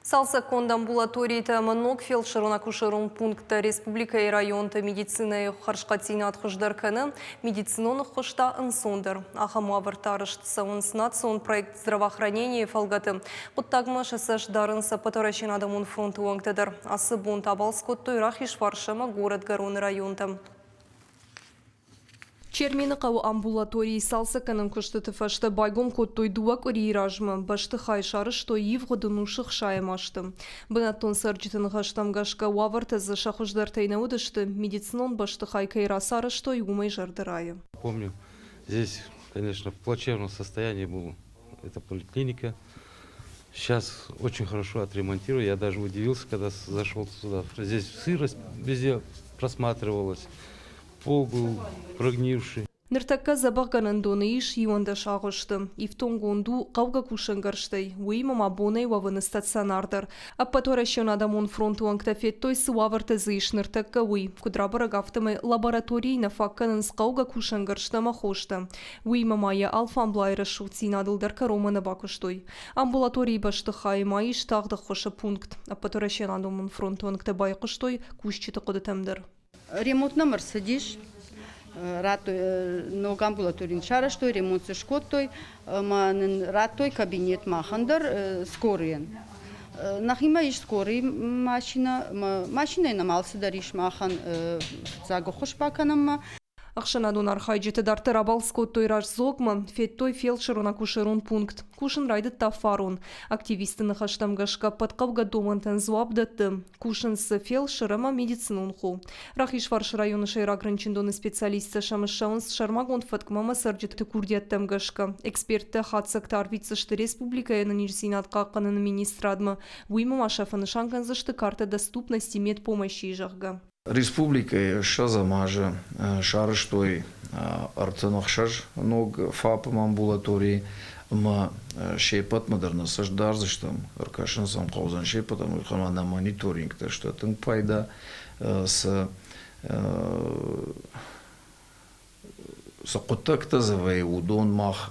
Цалцӕггонд амбулаторитӕ ӕмӕ ног фелсырон-акушерон пункттӕ республикӕйы районты медицинӕйы хӕрзхъӕддзинад хуыздӕр кӕны, медицинон ӕххуыс та ӕнцондӕр. Ахӕм уавӕртӕ арӕзт цӕуынц национ проект «Здравоохранение»-йы фӕлгӕты. Хъуыддагмӕ сӕ цӕст дарынц Ӕппӕтуӕрӕсейон адӕмон фронты уӕнгтӕ дӕр. Ацы бон та балц кодтой Рахизфарс ӕмӕ Горӕтгӕроны районтӕм. Чермены хъӕуы амбулаторийы цалцӕггӕнӕн куыстыты фӕстӕ байгом кодтой дыууӕ къуырийы размӕ. Бӕстыхай сарӕзтой ивгъуыд ӕнусы ӕхсайӕм азты. Бынӕттон цӕрджыты ныхӕстӕм гӕсгӕ, уавӕртӕ дзы сӕ хуыздӕртӕй нӕ уыдысты, медицинон бӕстыхай кӕй рацарӕзтой, уымӕй зӕрдӕ райы. Помню, здесь, конечно, в плачевном состоянии была эта поликлиника. Сейчас очень хорошо отремонтировали. Я даже удивился, когда зашел сюда. Здесь сырость везде просматривалась. Пол был прогнивший. Ныртӕккӕ дзӕбӕхгӕнӕндоны ис 11 агъуысты. Ифтонггонд у хъӕугӕ кусӕнгӕрзтӕй, уыимӕ ма бонӕй уӕвыны стационар дӕр. Ӕппӕтуӕрӕсеон адӕмон фронты уӕнгтӕ федтой, цы уавӕртӕ дзы ис ныртӕккӕ, уый. Куыд рабӕрӕг, афтӕмӕй лабораторийы нӕ фаг кӕнынц хъӕугӕ кусӕнгӕрзтӕ ӕмӕ хостӕ. Уыимӕ ма йӕ алфамблайы рӕсугъддзинадыл дӕр кӕронмӕ нӕ бакуыстой. Амбулаторийы бӕстыхайы ма ис тагъд ӕххуысы пункт. Ӕппӕтуӕрӕсеон адӕмон фронты уӕнгтӕ байхъуыстой кусджыты хъуыдытӕм дӕр. Ремонт нӕм ӕрцыдис. Радтой ног амбулаторин сарӕзтой, ремонт дзы скодтой ӕмӕ нын радтой кабинет махӕн дӕр скорыйӕн. Нӕхимӕ ис скорый машинӕ, машинӕйы нӕм алцыдӕр ис махӕн фыццаг ӕххуыс бакӕнынмӕ. Ӕхсӕнадон архайджыты дарддӕр абалц кодтой Раздзогмӕ, федтой фелсырон-акушерон пункт. Кусын райдыдта фарон. Активистты ныхӕстӕм гӕсгӕ ӕппӕт хъӕугӕ домӕнтӕн дзуапп дӕтты. Кусынц дзы фелсыр ӕмӕ медицинон хо. Рахизфарсы районы сӕйраг рынчындоны специалисттӕ сӕм ссӕуынц сӕрмагонд фӕткмӕ ӕмӕ цӕрджыты курдиӕттӕм гӕсгӕ. Эксперттӕ хатдзӕгтӕ арвитдзысты республикӕйы ӕнӕниздзинад хъахъхъӕныны министрадмӕ. Уыимӕ ма сӕ фӕнысан кӕндзысты карта доступности медпомощи, зӕгъгӕ. Республикӕйы ссӕдзӕм азы сарӕзтой 36 ног ФАП-ы амбулаторийы ӕмӕ се ппӕтмӕ дӕр нӕ цӕст дардзыстӕм, ӕркӕсын сӕм хъӕудзӕн се ппӕтӕн, уый ӕмӕ нӕ мониторингтӕ сты тынг пайда, цы Цы хъуыддӕгтӕ дзы вӕййы, уыдон мах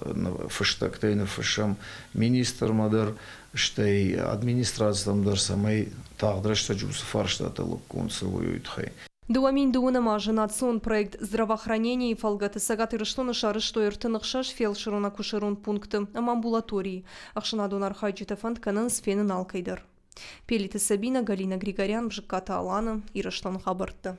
фыстӕгтӕй ныффыссӕм министрмӕ дӕр, стӕй администрацитӕм дӕр, цӕмӕй тагъд рӕстӕджы уыцы фарстатӕ лыггонд цӕуой, уый тыххӕй. 2002 азы национ проект «Здравоохранение»-йы фӕлгӕты Цӕгат Ирыстоны сарӕзтой 36 фелсырон-акушерон пункты ӕмӕ амбулаторийы. Ӕхсӕнадон архайджытӕ фӕнд кӕнынц фенын алкӕй дӕр. Пелиты Сабина, Галина Григорян, Бжыккаты Алана, Ирыстоны хабӕрттӕ.